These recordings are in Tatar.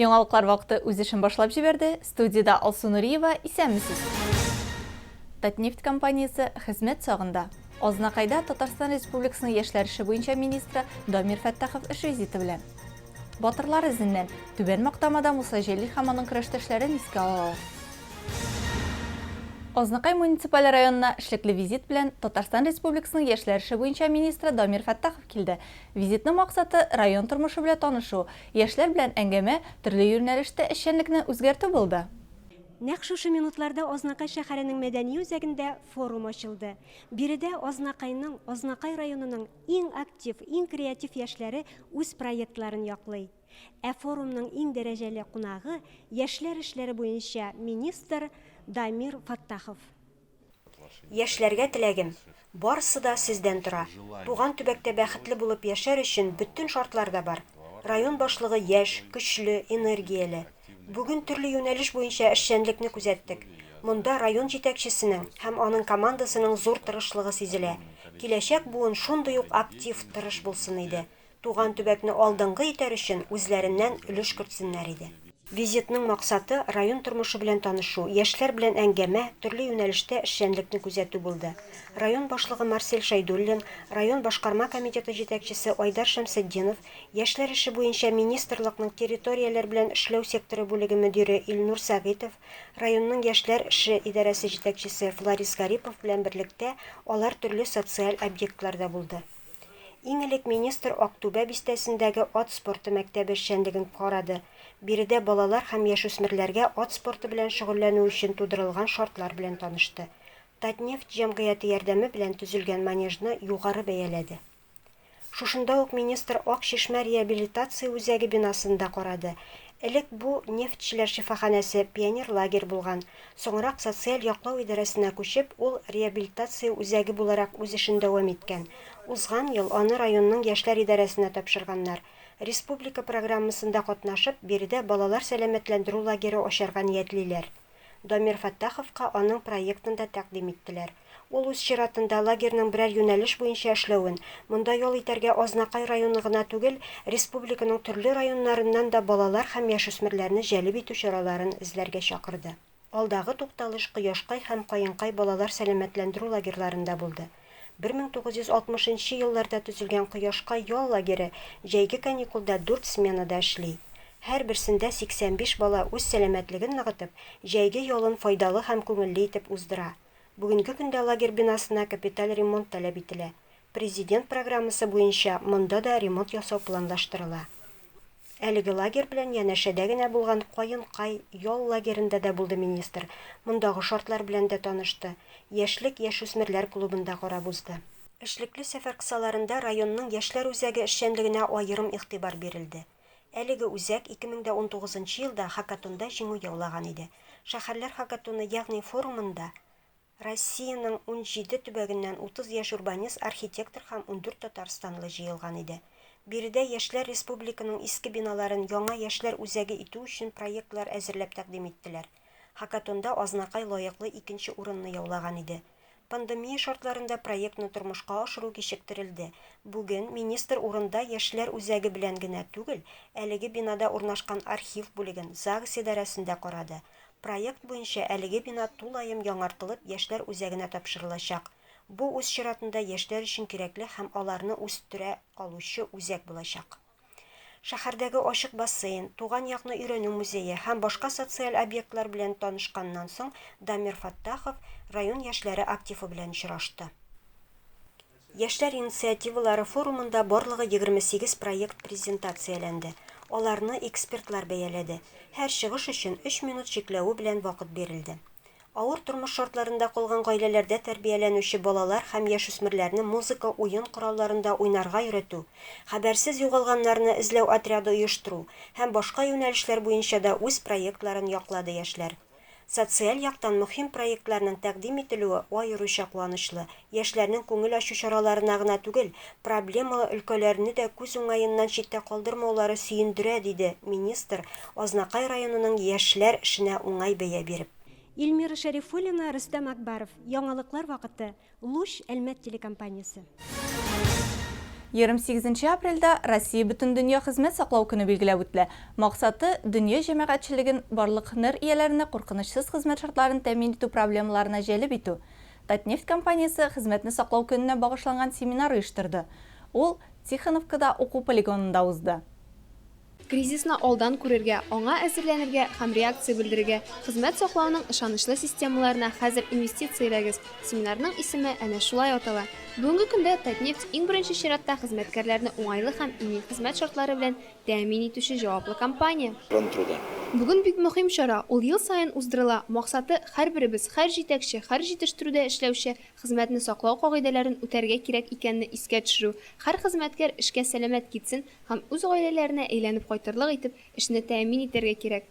Яңалыклар вакыты үз эшен башлап җибәрде. Студиядә Алсу Нуриева, исәнмесез! Татнефть компаниясе хезмәт сагында. Азнакайда Татарстан Республикасының яшьләр эше буенча министры Дамир Фәттахов эш визиты белән. Батырлар эзеннән, Түбән Мактамада Муса Җәлил һәм аның көрәштәшләрен искә алалар. Азнакай муниципаль районына эшлекле визит белән Татарстан Республикасының яшьләр эше буенча министры Дамир Фәттахов килде. Визитның максаты, район тормышы белән танышу, яшьләр белән әңгәмә, төрле юнәлештә эшчәнлекне үзгәртү булды. Нәкъ шушы минутларда Азнакай шәһәренең мәдәни үзәгендә форум ачылды. Биредә Азнакайның, Азнакай районының иң актив, иң креатив яшьләре үз проектларын яклый. Ә форумның иң дәрәҗәле кунагы, яшьләр эшләре буенча министр Дамир Фаттахов. Яшьләргә теләгем, барысы да сездән тора. Туган төбәктә бәхетле булып яшәр өчен бөтен шартлар да бар. Район башлыгы яшь, көчле, энергияле. Бүген төрле юнәлеш буенча эшчәнлекне күзәттек. Монда район җитәкчесенең һәм аның командасының зур тырышлыгы сизелә. Киләчәк буын шундый ук актив, тырыш булсын иде. Туган төбәкне алдынгы итәр өчен үзләреннән өлеш кертсеннәр иде. Визитның максаты, район тормышы белән танышу, яшьләр белән әңгәмә, төрле юнәлештә эшчәнлекне күзәтү булды. Район башлыгы Марсель Шәйдуллин, район башкарма комитеты җитәкчесе Айдар Шәмсетдинов, яшьләр эше буенча министрлыкның территорияләр белән эшләү секторы бүлеге мөдире Илнур Сәгыйтов, районның яшьләр эше идарәсе җитәкчесе Фларис Гарипов белән берлектә алар төрле социаль объектларда булды. Иң элек министр Актүбә бистәсендәге ат спорты мәктәбе эшчәнлеген карады. Биредә балалар һәм яшүсмерләргә ат спорты белән шөгыльләнү өчен тудырылган шартлар белән танышты. Татнефть җәмгыяте ярдәме белән төзелгән манежны югары бәяләде. Шушында ук министр Ак чишмә реабилитация үзәге бинасын да карады. Элек бу нефтьчеләр шифаханәсе, пионер лагерь булган. Соңрак социаль яклау идарәсенә күчеп, ул реабилитация үзәге буларак үз эшен дәвам иткән. Узган ел аны районның яшьләр идарәсенә тапшырганнар. Республика программасында катнашып, биредә балалар сәламәтләндерү лагере ачарга ниятлиләр. Дамир Фәттаховка аның проектын да тәкъдим иттеләр. Ул үз чиратында лагерьның берәр юнәлеш буенча эшләвен, монда ял итәргә Азнакай районы гына түгел, республиканың төрле районнарыннан да балалар һәм яшүсмерләрне җәлеп итү чараларын эзләргә чакырды. Алдагы тукталыш Кояшкай һәм Каенкай балалар сәламәтләндерү лагерьларында булды. 1960 нчы елларда төзелгән Кояшкай ял лагере җәйге каникулда дүрт сменада эшли. Һәрберсендә 85 бала үз сәламәтлеген ныгытып, җәйге ялын файдалы һәм күңелле итеп уздыра. Бүгенге көндә лагерь бинасына капиталь ремонт таләп ителә. Президент программасы буенча монда да ремонт ясау планлаштырыла. Әлеге лагерь белән янәшәдә генә булган Каенкай ял лагеренда да булды министр, мондагы шартлар белән дә танышты, Яшьлек яшүсмерләр клубын да карап узды. Эшлекле сәфәр кысаларында районның Яшьләр үзәге эшчәнлегенә аерым игътибар бирелде. Әлеге үзәк 2019 нчы елда хакатонда җиңү яулаган иде. Шәһәрләр хакатоны, ягъни форумында Россиянең 17 төбәгеннән 30 яшь урбанист, архитектор һәм 14 татарстанлы җыелган иде. Биредә яшьләр республиканың иске биналарын яңа яшьләр үзәге итү өчен проектлар әзерләп тәкъдим иттеләр. Хакатонда Азнакай лаеклы икенче урынны яулаган иде. Пандемия шартларында проектны тормышка ашыру кичектерелде. Бүген министр урында яшьләр үзәге белән генә түгел, әлеге бинада урнашкан архив бүлеген, загс идарәсен дә карады. Проект буенча әлеге бина тулаем яңартылып яшьләр үзәгенә тапшырылачак. Бу үз чиратында яшьләр өчен кирәкле һәм аларны үстерә алучы үзәк булачак. Шәһәрдәге ачык бассейн, туган якны өйрәнү музее һәм башка социаль объектлар белән танышканнан соң Дамир Фәттахов район яшьләре активы белән очрашты. Яшьләр инициативалары форумында барлыгы 28 проект презентацияләнде. Аларны экспертлар бәяләде. Һәр чыгыш өчен өч минут чикләве белән вакыт бирелде. Авыр тормыш шартларында калган гаиләләрдә тәрбияләнүче балалар һәм яшүсмерләрне музыка уен коралларында уйнарга өйрәтү, хәбәрсез югалганнарны эзләү отряды оештыру һәм башка юнәлешләр буенча да үз проектларын яклады яшьләр. Социаль яктан мөһим проектларның тәкъдим ителүе аеруча куанычлы. Яшьләрнең күңел ачу чараларына гына түгел, проблемалы өлкәләрне дә күз уңаеннан читтә калдырмаулары сөендерә, диде министр, Азнакай районының яшьләр эшенә уңай бәя биреп. Эльмира Шәрифуллина, Рөстәм Акбаров. Яңалыклар вакыты. Луч, Әлмәт телекомпаниясе. 28 нче апрельдә Россия Бөтендөнья хезмәт саклау көне билгеләп үтелә. Максаты, дөнья җәмәгатьчелеген барлык һөнәр ияләренә куркынычсыз хезмәт шартларын тәэмин итү проблемаларына җәлеп итү. Татнефть компаниясе хезмәтне саклау көненә багышланган семинар оештырды. Ул Тихоновкада уку полигонында узды. Кризисны алдан күрергә, аңа әзерләнергә һәм реакция белдерергә, хезмәт саклауның ышанычлы системаларына хәзер инвестицияләгез, семинарның исеме әнә шулай атала. Бүгенге көндә Татнефть иң беренче чиратта хезмәткәрләрне уңайлы һәм имин хезмәт шартлары белән тәэмин итүче җаваплы компания. Бүген бик мөһим чара, ул ел саен уздырыла, максаты, һәрберебез, һәр җитәкче, һәр җитештерүдә эшләүче хезмәтне саклау кагыйдәләрен үтәргә кирәк икәнне искә төшерү, һәр хезмәткәр эшкә сәламәт китсен һәм үз гаиләләренә әйләнеп кайтырлык итеп эшне тәэмин итәргә кирәк.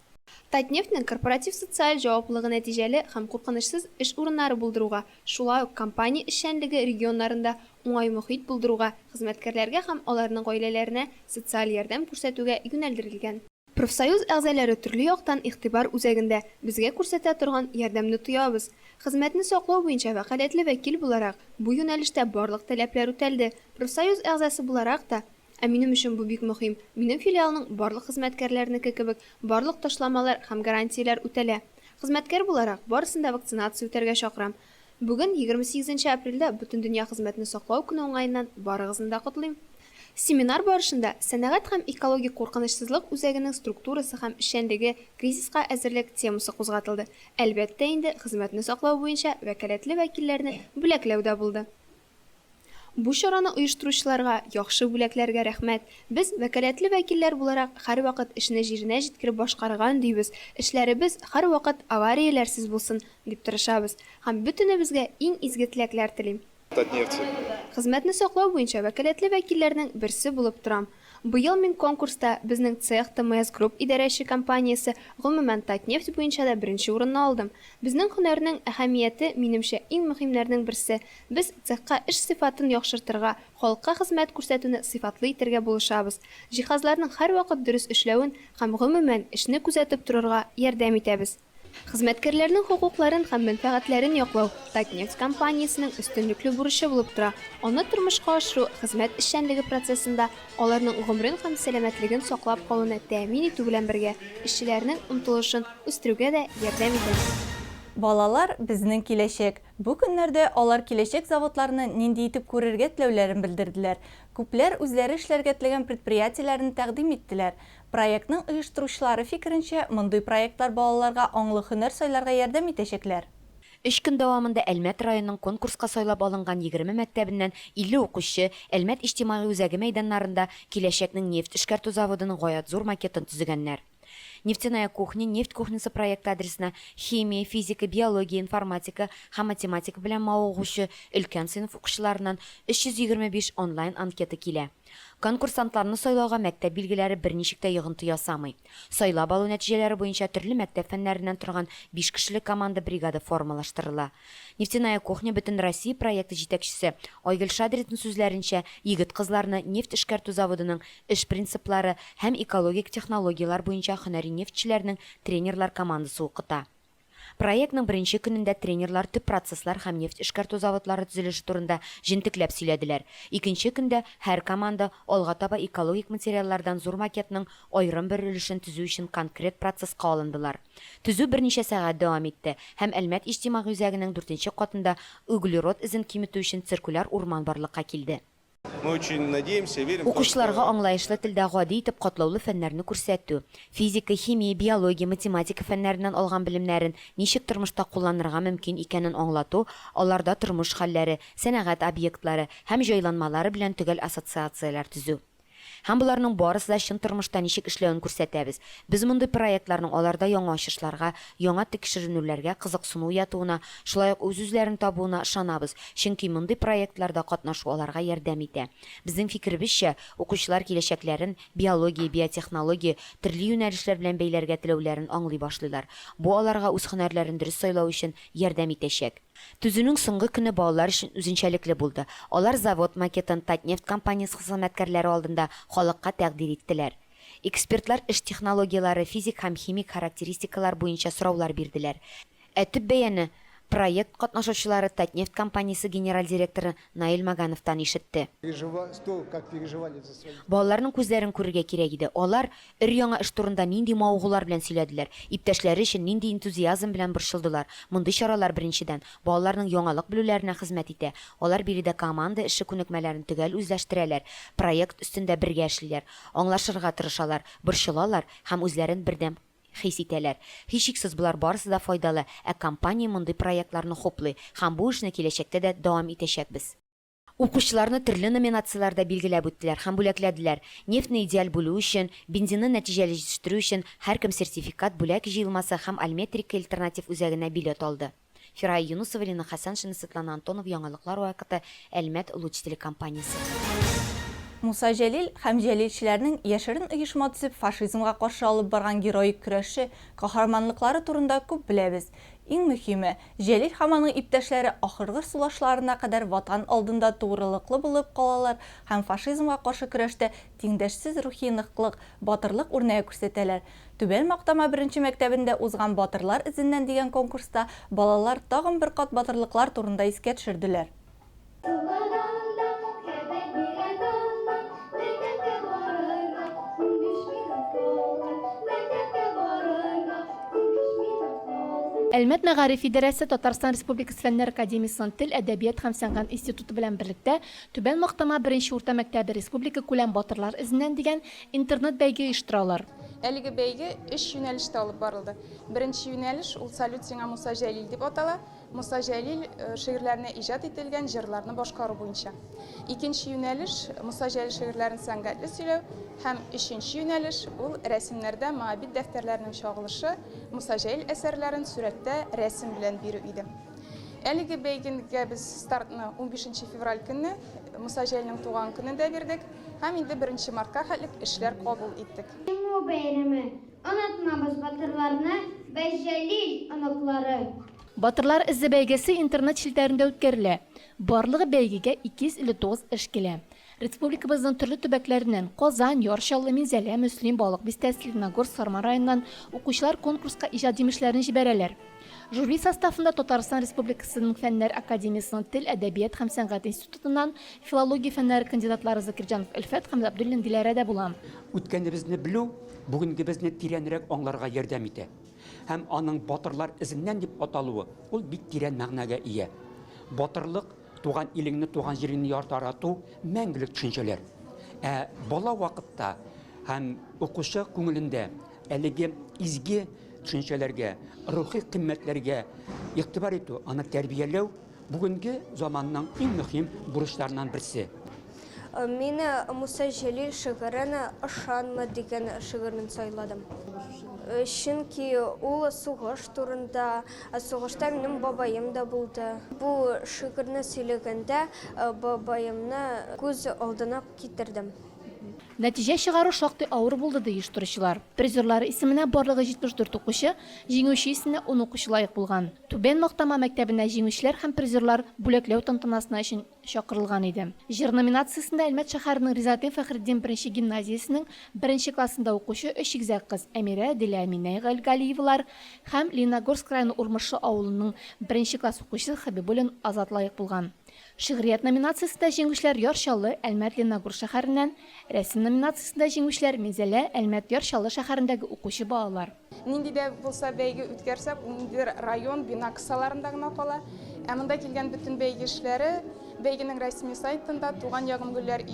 Татнефть нең корпоратив социаль җаваплылыгы нәтиҗәле һәм куркынычсыз эш урыннары булдыруга, шулай ук компания эшчәнлеге регионнарында уңай мохит булдыруга, хезмәткәрләргә һәм аларның гаиләләренә социаль ярдәм күрсәтүгә юнәлдерелгән. Профсоюз әгъзалары төрле яктан игътибар үзәгендә, безгә күрсәтә торган ярдәмне тоябыз. Хезмәтне саклау буенча вәкаләтле вәкил буларак, бу юнәлештә барлык таләпләр үтәлде. Профсоюз әгъзасы буларак та, ә минем өчен бу бик мөһим, минем филиалның барлык хезмәткәрләренеке кебек, барлык ташламалар һәм гарантияләр үтәлә. Хезмәткәр буларак, барысын да вакцинация үтәргә чакырам. Бүген, 28 нче апрельдә Бөтендөнья хезмәтне саклау көне уңаеннан барыгызны да котлыйм. Семинар барышында Сәнәгать һәм экологик куркынычсызлык үзәгенең структурасы һәм эшчәнлеге, кризиска әзерлек темасы кузгатылды. Әлбәттә инде, хезмәтне саклау буенча вәкаләтле вәкилләрне бүләкләү дә булды. Бу чараны оештыручыларга, яхшы бүләкләргә рәхмәт. Без, вәкаләтле вәкилләр буларак, һәрвакыт эшне җиренә җиткереп башкарырга өндибез, эшләребез һәрвакыт аварияләрсез булсын, дип тырышабыз. Һәм бөтенебезгә иң изге теләкләр телим. Татнефть. Хезмәтне саклау буенча вәкаләтле вәкилләрнең берсе булып торам. Быел мин конкурста безнең цех ТМС Групп идарәче компаниясе, гомумән, Татнефть буенча да беренче урынны алдым. Безнең һөнәрнең әһәмияте, минемчә, иң мөһимнәрнең берсе. Без цехка эш сыйфатын яхшыртырга, халыкка хезмәт күрсәтүне сыйфатлы итәргә булышабыз. Җиһазларның һәрвакыт дөрес эшләвен һәм, гомумән, эшне күзәтеп торырга ярдәм итәбез. Хезмәткәрләрнең хокукларын һәм мәнфәгатьләрен яклау Татнефть компаниясенең өстенлекле бурычы булып тора. Аны тормышка ашыру хезмәт эшчәнлеге процессында аларның гомерен һәм сәламәтлеген саклап калуны тәэмин итү белән бергә, эшчеләрнең омтылышын үстерүгә дә ярдәм итә. Балалар, безнең киләчәк. Бу көннәрдә алар киләчәк заводларны нинди итеп күрергә теләүләрен белдерделәр. Күпләр үзләре эшләргә теләгән предприятиеләрне тәкъдим иттеләр. Проектның оештыручылары фикеренчә, мондый проектлар балаларга аңлы һөнәр сайларга ярдәм итәчәкләр. Өч көн дәвамында Әлмәт районының конкурска сайлап алынган 20 мәктәбеннән 50 укучы Әлмәт иҗтимагый үзәге мәйданнарында киләчәкнең нефть эшкәртү заводының гаять зур макетын төзегәннәр. Нефтяная кухня, Нефть кухнясы проекты адресына химия, физика, биология, информатика һәм математика белән мавыгучы өлкән сыйныф укучыларыннан 325 онлайн-анкета килә. Конкурсантларны сайлауга мәктәп билгеләре берничек тә йогынты ясамый. Сайлап алу нәтиҗәләре буенча төрле мәктәп фәннәреннән торган биш кешелек команда-бригада формалаштырыла. Нефтяная кухня Бөтенроссия проекты җитәкчесе Айгөл Шадрина сүзләренчә, егет-кызларны нефть эшкәртү заводының эш принциплары һәм экологик технологияләр буенча һөнәри нефтьчеләрнең тренерлар командасы укыта. Проектның беренче көнендә тренерлар төп процесслар һәм нефть эшкәртү заводлары төзелеше турында җентекләп сөйләделәр. Икенче көндә һәр команда алга таба экологик материаллардан зур макетның аерым бер өлешен төзү өчен конкрет процесска алындылар. Төзү берничә сәгать дәвам итте һәм Әлмәт иҗтимагый үзәгенең дүртенче катында углерод эзен киметү өчен циркуляр урман барлыкка килде. Мы очень надеемся, верим в то, Укучыларга что. аңлаешлы телдә гади итеп катлаулы фәннәрне күрсәтү, физика, химия, биология, математика фәннәреннән алган белемнәрен ничек тормышта кулланырга мөмкин икәнен аңлату, аларда тормыш хәлләре, сәнәгать объектлары һәм җайланмалары белән төгәл ассоциацияләр төзү. Һәм боларның барысы да чын тормышта ничек эшләвен күрсәтәбез. Без мондый проектларның аларда яңа ачышларга, яңа тикшеренүләргә кызыксыну уятуына, шулай ук үз-үзләрен табуына ышанабыз, чөнки мондый проектларда катнашу аларга ярдәм итә. Безнең фикеребезчә, укучылар киләчәкләрен биология, биотехнология, төрле юнәлешләр белән бәйләргә теләүләрен аңлый башлыйлар. Бу аларга үз һөнәрләрен дөрес сайлау өчен ярдәм итәчәк. Төзүнең соңгы көне балалар өчен үзенчәлекле булды. Алар завод макетын Татнефть компаниясе хезмәткәрләре алдында халыкка тәкъдир иттеләр. Экспертлар эш технологияләре, физик һәм химик характеристикалар буенча сораулар бирделәр. Ә төп бәяне Проект катнашучылары Татнефть компаниясе генераль директоры Наил Магановтан ишетте. Балаларның күзләрен күрергә кирәк иде. Алар өр-яңа эш турында нинди мавыгулар белән сөйләделәр, иптәшләре өчен нинди энтузиазм белән борчылдылар. Мондый чаралар, беренчедән, балаларның яңалык белүләренә хезмәт итә. Алар биредә команда эше күнекмәләрен төгәл үзләштерәләр, проект өстендә бергә эшлиләр, аңлашырга тырышалар, борчылалар һәм үзләрен бердәм хис итәләр. Һичшиксез, болар барысы да файдалы, ә компания мондый проектларны хуплый һәм бу эшне киләчәктә дә дәвам итәчәкбез. Укучыларны төрле номинацияләрдә билгеләп үттеләр һәм бүләкләделәр. Нефтьне идеаль бүлү өчен, бензинны нәтиҗәле җитештерү өчен һәркем сертификат, бүләк җыелмасы һәм Альметрика альтернатив үзәгенә билет алды. Фирая Юнысова, Лина Хәсәншина, Светлана Антонова, Яңалыклар вакыты, Әлмәт, Луч телекомпаниясе. Муса Җәлил һәм җәлилчеләрнең яшерен оешма төзеп фашизмга каршы алып барган героик көрәше, каһарманлыклары турында күп беләбез. Иң мөһиме, Җәлил һәм аның иптәшләре ахыргы сулашларына кадәр Ватан алдында тугрылыклы булып калалар һәм фашизмга каршы көрәштә тиңдәшсез рухи ныклык, батырлык үрнәге күрсәтәләр. Түбән Мактама беренче мәктәбендә узган Батырлар эзеннән дигән конкурста балалар тагын бер кат батырлыклар турында искә төшерделәр. Тугадан да хәбәр бирә таңнан, Мәктәпкә барырга 15 минут калган, Мәктәпкә барырга 15 минут калган. Әлмәт мәгариф идарәсе Татарстан Республикасы Фәннәр академиясенең Тел, әдәбият һәм сәнгать институты белән берлектә Түбән Мактама беренче урта мәктәбе республикакүләм Батырлар эзеннән дигән интернет-бәйге оештыралар. Әлеге бәйге өч юнәлештә алып барылды. Беренче юнәлеш, ул Салют сиңа, Муса Җәлил дип атала. Муса Җәлил шигырьләренә иҗат ителгән җырларны башкару буенча. Икенче юнәлеш, Муса Җәлил шигырьләрен сәнгатьле сөйләү һәм өченче юнәлеш, ул рәсемнәрдә Моабит дәфтәрләренең чагылышы, Муса Җәлил әсәрләрен сурәттә рәсем белән бирү иде. Әлеге бәйгегә без стартны унбишенче февраль көнне, Муса Җәлилнең туган көнендә бирдек. Һәм инде беренче мартка хәтлек эшләр кабул иттек. Җиңү бәйрәме! Онытмабыз батырларны, без Җәлил оныклары! Батырлар эзе бәйгесе интернет челтәрендә үткәрелә. Барлыгы бәйгегә 259 эш килә. Республикабызның төрле төбәкләреннән, Казан, Яр Чаллы, Минзәлә, Мөслим, Балык Бистәсе, Лениногорск, Сарман районыннан укучылар конкурска иҗат җимешләрен җибәрәләр. Жюри составында Татарстан Республикасының Фәннәр академиясенең Тел, әдәбият һәм сәнгать институтыннан филология фәннәре кандидатлары Закирҗанов Әлфәт һәм Габдуллин Диләрә дә була. Үткәнебезне белү бүгенгебезне тирәнрәк аңларга ярдәм итә. Һәм аның Батырлар эзеннән дип аталуы, ул бик тирән мәгънәгә ия. Батырлык, туган илеңне, туган җиреңне ярату мәңгелек төшенчәләр. Ә бала вакытта һәм укучы күңелендә әлеге изге төшенчәләргә, рухи кыйммәтләргә игътибар итү, аны тәрбияләү бүгенге заманның иң мөһим бурычларыннан берсе. Мин Муса Җәлил шигырен Ышанма дигән шигырен сайладым. Чөнки ул сугыш турында, сугышта минем бабаем да булды. Бу шигырьне сөйләгәндә бабаемны күз алдына китердем. Нәтиҗә чыгару шактый авыр булды, ди оештыручылар. Призерлар исеменә барлыгы 74 укучы, җиңүче исеменә ун укучы лаек булган. Түбән Мактама мәктәбенә җиңүчеләр һәм призерлар бүләкләү тантанасына өчен чакырылган иде. Җыр номинациясендә Әлмәт шәһәренең Ризаэтдин Фәхретдин беренче гимназиясенең беренче классында укучы өч игезәк кыз, Әмирә, Дилә, Әминә Галиевалар һәм Лениногорск районы Урмышы авылының беренче класс укучысы Хәбибуллин Азат лаек булган. Шигърият номинациясендә җиңүчеләр Яр Чаллы, Әлмәт, Лениногорск шәһәреннән, рәсем номинациясендә җиңүчеләр Минзәлә, Әлмәт, Яр Чаллы шәһәрендәге укучы балалар. Нинди дә булса бәйге үткәрсәк, ул ниндидер район, бина кысаларында гына кала. Ә монда килгән бөтен бәйге эшләре бәйгенең рәсми сайтында, Туган ягым гөлләр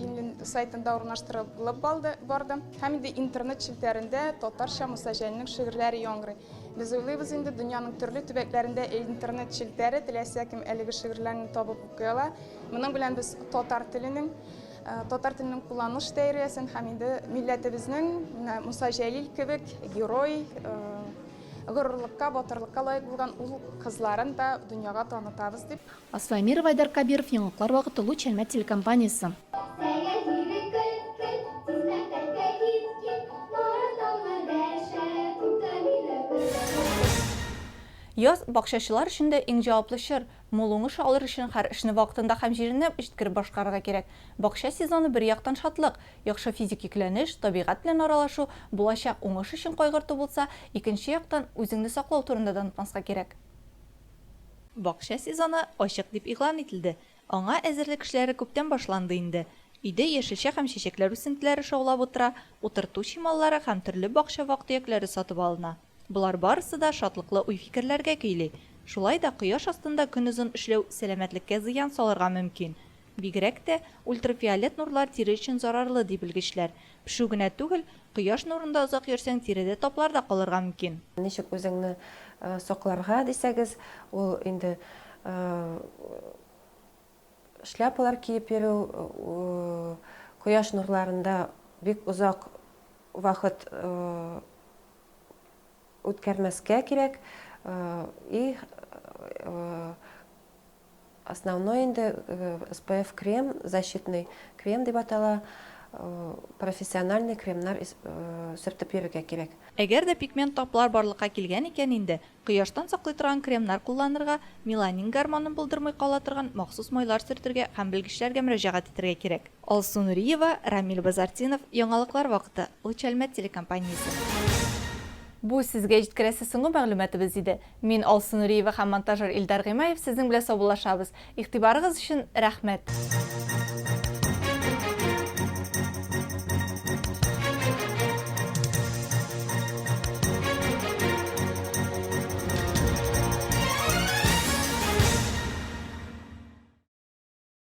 сайтында урнаштырылып барды. Һәм инде интернет челтәрендә татарча Муса Җәлилнең шигырьләре яңгырый. Без уйлыйбыз инде, дөньяның төрле төбәкләрендә интернет челтәре, теләсә кем әлеге шигырьләрне табып укый ала. Моның белән без татар теленең, татар теленең кулланыш даирәсен һәм инде милләтебезнең менә Муса Җәлил кебек герой, горурлыкка, батырлыкка лаек булган ул кызларын да дөньяга танытабыз дип. Асфа Әмирова, Айдар Кабиров, Яңалыклар вакыты, Луч Әлмәт телекомпаниясе. Сәгать җиде көлт көлт, тиз мәктәпкә кит кит, Нарат аңа дәшә, тукта мине көтә. Яз, бакчачылар өчен дә иң җаваплы чор. Мул уңыш алыр өчен һәр эшне вакытында һәм җиренә җиткереп башкарырга кирәк. Бакча сезоны бер яктан шатлык, яхшы физик йөкләнеш, табигать белән аралашу, булачак уңыш өчен кайгырту булса, икенче яктан, үзеңне саклау турында да онытмаска кирәк. Бакча сезоны ачык дип игълан ителде. Аңа әзерлек эшләре күптән башланды инде. Өйдә яшелчә һәм чәчәкләр үсентеләре шаулап утыра, утырту чималлары һәм төрле бакча вак-төякләре сатып алына. Болар барысы да шатлыклы уй-фикерләргә көйли. Шулай да кояш астында көнозын эшләү сәламәтлеккә зыян салырга мөмкин. Бигрәк тә ультрафиолет нурлар тире өчен зарарлы, ди белгечләр. Пешү генә түгел, кояш нурында озак йөрсәң тиредә таплар да калырга мөмкин. Ничек үзеңне сакларга дисәгез, ул инде шляпалар киеп йөрү, кояш нурларында бик озак вакыт үткәрмәскә кирәк и Основной инде SPF крем, защитный крем дип атала, профессиональный кремнар сөртеп йөрергә кирәк. Әгәр дә пигмент таплар барлыкка килгән икән инде, кояштан саклый торган кремнар кулланырга, меланин гормонын булдырмый кала торган махсус майлар сөртергә һәм белгечләргә мөрәҗәгать итәргә кирәк. Алсу Нуриева, Рамил Базартдинов, Яңалыклар вакыты, Луч Әлмәт телекомпаниясе. Бу сезгә җиткерәсе соңгы мәгълүматыбыз иде. Мин Алсу Нуриева һәм монтажер Илдар Гыймаев сезнең белән саубуллашабыз. Игътибарыгыз өчен рәхмәт!